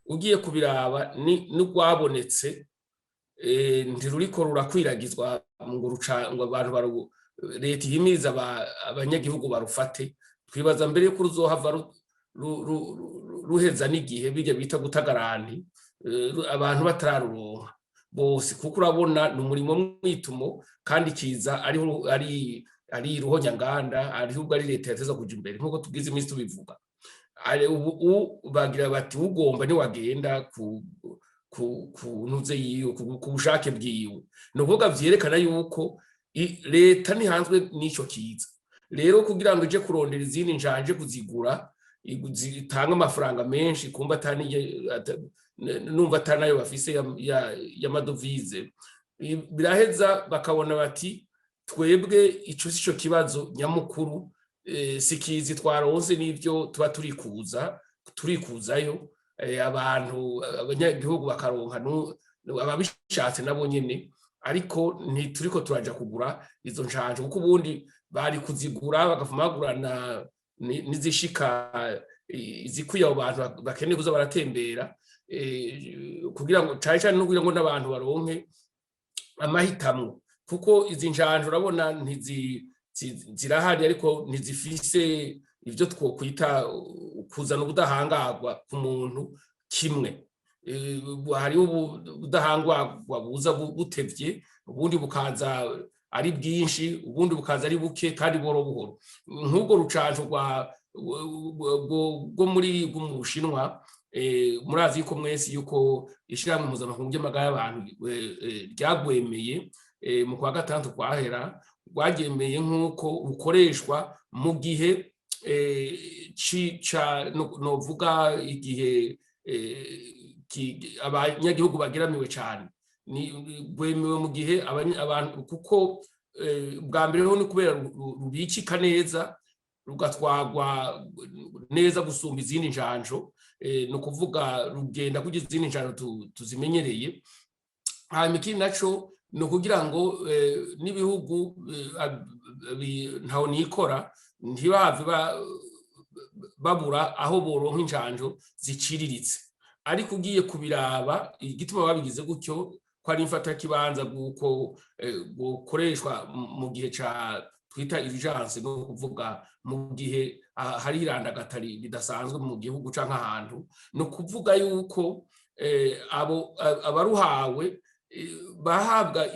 Ugiye kubiraba, n'urwabonetse ntiruriko rurakwiragizwa ngo ruca ngo abantu, leta ihimiriza abanyagihugu barufate. Twibaza mbere yuko ruzohava ruheza n'igihe bijya bita guta garantie, abantu batararuronka bose, kuko urabona ni umurimo mwitumo kandi kiza ari ruhonyanganda, ariho ubwo ari leta yateza kuja imbere nk'uko tugize iminsi tubivuga. Ubu bagira bati ugomba ntiwagenda ku ntuze yiwe, ku bushake bwiwe. Ni ukuvuga vyerekana yuko leta ntihanzwe n'ico kiza. Rero kugira ngo ije kurondera izindi njanje, kuzigura, zitanga amafaranga menshi, kumva numva atanayo bafise y'amadovize, biraheza bakabona bati twebwe ico sico kibazo nyamukuru, sikizi twaronse n'ivyo tuba turikuza turikuzayo abantu, abanyagihugu bakaronka ababishatse nabo nyene, ariko ntituriko turaja kugura izo njanjo, kuko ubundi bari kuzigura bagafuma bagurana n'izishika izikwiye abo bantu bakeneye kuza baratembera, kugira ngo cane cane no kugira ngo n'abantu baronke amahitamwo, kuko izi njanjo urabona zirahari, ariko ntizifise ibyo twokwita kuzana ubudahangarwa ku muntu kimwe. Hariho ubudahangarwa buza butevye, ubundi bukaza ari bwinshi, ubundi bukaza ari buke kandi buhoro buhoro. Nk'ubwo rucanco rwo muri mu Bushinwa, murazi yuko mwese yuko ishyirahamwe mpuzamakungu ry'amagara y'abantu ryagwemeye mu kwa gatandatu kwahera, rwagemeye nk'uko rukoreshwa mu gihe novuga igihe abanyagihugu bageramiwe cyane. Rwemewe mu gihe abantu, kuko bwa mbere ho ni kubera rubikika neza, rugatwagwa neza gusumba izindi njanjo, ni ukuvuga rugenda kugira izindi njanjo tuzimenyereye. Hanyuma ikindi naco ni ukugira ngo n'ibihugu ntaho nikora ntibave babura aho boronka injanjo ziciriritse. Ariko ugiye kubiraba, igituma babigize gutyo ko ari imfatakibanza bw'uko bukoreshwa mu gihe ca twita urgence, no kuvuga mu gihe hari irandagata ridasanzwe mu gihugu canke ahantu. Ni ukuvuga yuko abo abaruhawe bahabwa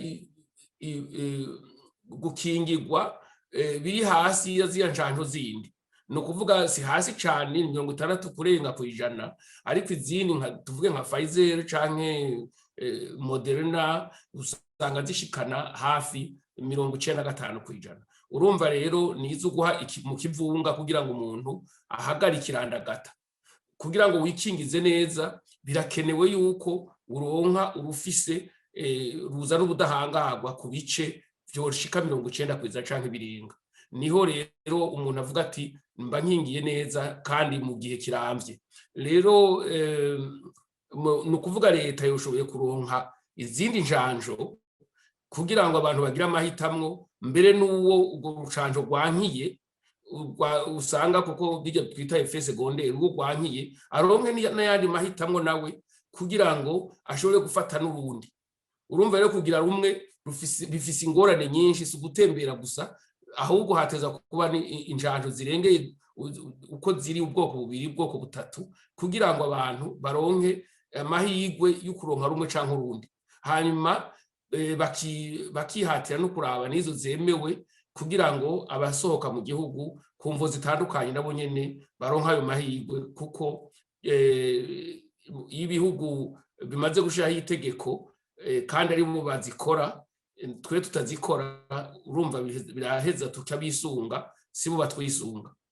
gukingirwa biri hasi ya ziriya njanjo zindi, ni ukuvuga si hasi cyane, ni 60 kurenga%, ariko izindi nka tuvuge nka Pfizer canke Moderna usanga zishikana hafi 95%. Urumva rero ni izo guha mu kivunga kugira ngo umuntu ahagarike irandagata. Kugira ngo wikingize neza, birakenewe yuko uronka urufise ruzana ubudahangarwa ku bice vyoshika 90% canke birenga. Niho rero umuntu avuga ati mba nkingiye neza kandi mu gihe kiramvye. Rero ni ukuvuga leta yoshoboye kuronka izindi njanjo kugira ngo abantu bagire amahitamwo, mbere n'uwo urwo rucanjo rwankiye, usanga kuko bijya twita effet secondaire, urwo rwankiye aronke n'ayandi mahitamwo nawe kugira ngo ashobore gufata n'urundi. Urumva rero kugira rumwe bifise ingorane nyinshi, si ugutembera gusa, ahubwo hateza kuba injanjo zirengeye uko ziri, ubwoko bubiri, ubwoko butatu, kugira ngo abantu baronke amahirwe yo kuronka rumwe canke urundi. Hanyuma bakihatira no kuraba n'izo zemewe, kugira ngo abasohoka mu gihugu ku mvo zitandukanye nabo nyene baronka ayo mahirwe, kuko iyo ibihugu bimaze gushiraho itegeko kandi ari bo bazikora, twe tutazikora, urumva biraheza tukabisunga, si bo batwisunga.